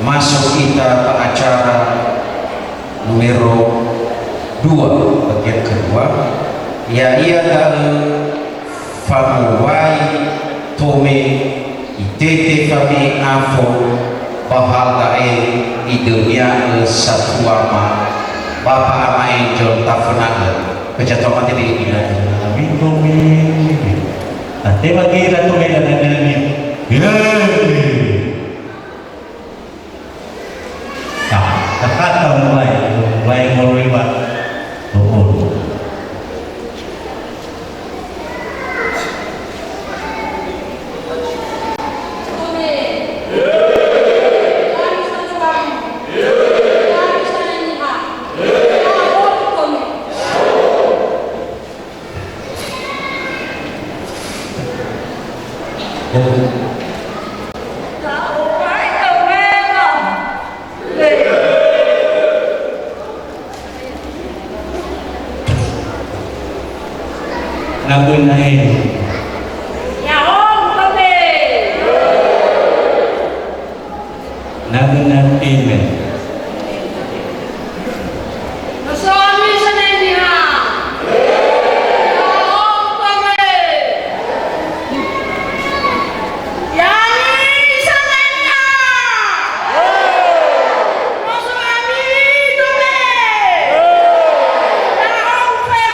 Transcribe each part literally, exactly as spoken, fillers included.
Masuk kita ba acara numero dua, bagian kedua, ya'ia da'ö famuwai tome itete fami'e afo ba hal da'e idönia'ö satuama Bapa Ama Angel taföna'ö. Pejatuah mate di ina. Amin, amin. Nah, tema kira tome dan lain-lain. Ya. Nah, kakata mulai, mulai moroi wa. To'ol. Na böi na ere. Ya'ahowu, Tuhan. Na böi na ere. No so ami sanai niha. Ya'ahowu, Tuhan. Ya'ami sanai niha. No so ami, Tuhan. Ya'ahowu, Tuhan.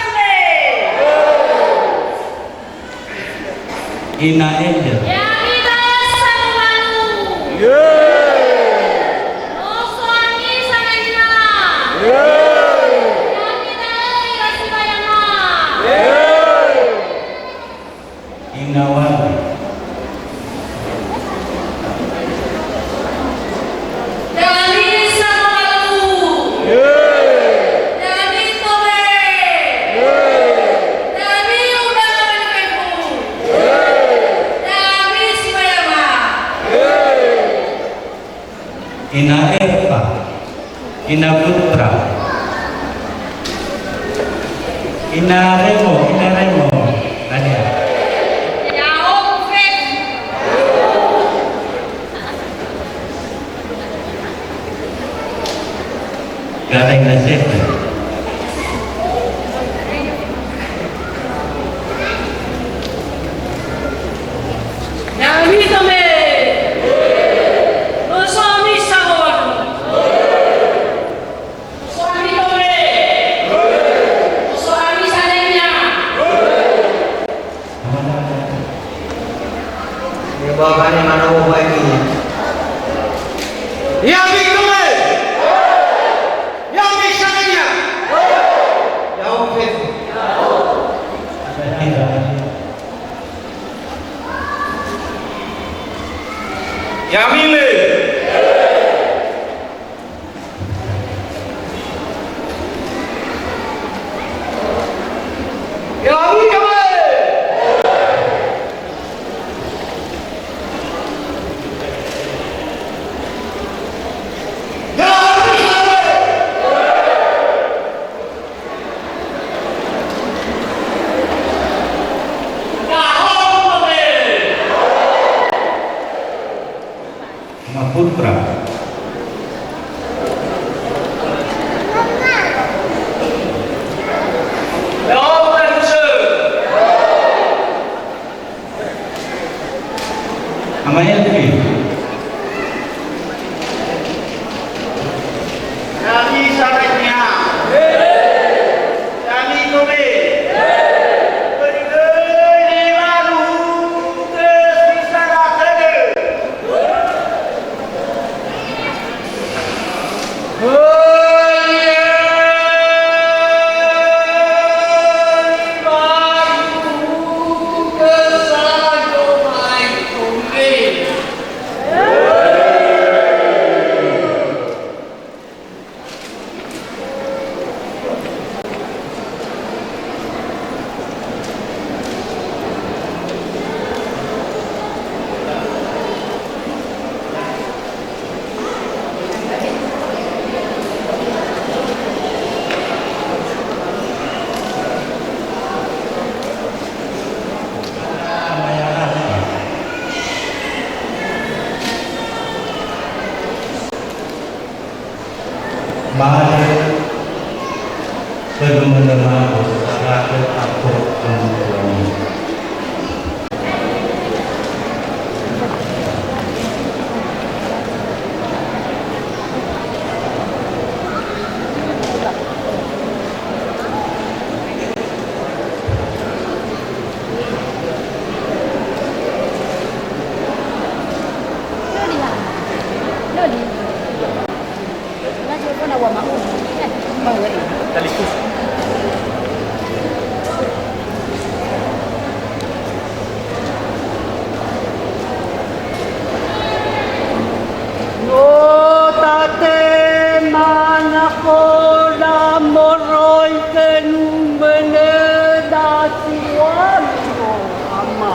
Ina Angel. Ya'ami da'e sangowalu. Ye. No so ami sanai niha. Ye. Ya'ami da'e ira sibayama. Ye. Ina Wali. Ya'ami sangowalu. Ye. Ya'ami tobe. Ye. Ya'ami undangan fefu. Ye. Ya'ami sibayama. Ye. Ina Eva. Ina Putra. Ina Remo, Ina Remo. Tania. Ya'ahowu, Fred. Gada Ina Zeta. Ya'ami tobe. No so ami sangowalu. No so ami tobe. No so ami sanai niha. Ya, Bapa, ini mana Bapa ini? Ya'ami tobe. Ya'ami sanai niha. Ya'ahowu, Fred. Ya'ami le. Ya'ami, ya'ami. Ya'ami, ya'ami. Maputra. Ama Elvi. Ya'ami sanai niha. Ya'ami tobe. Böi-böi ni'aluhu khö si sara tödö. Ma'andrö, khö nömö-nömö-Gu, sagatö ato amutuami. No tatema na khöda moroi khö numöda si u'alu, Ama.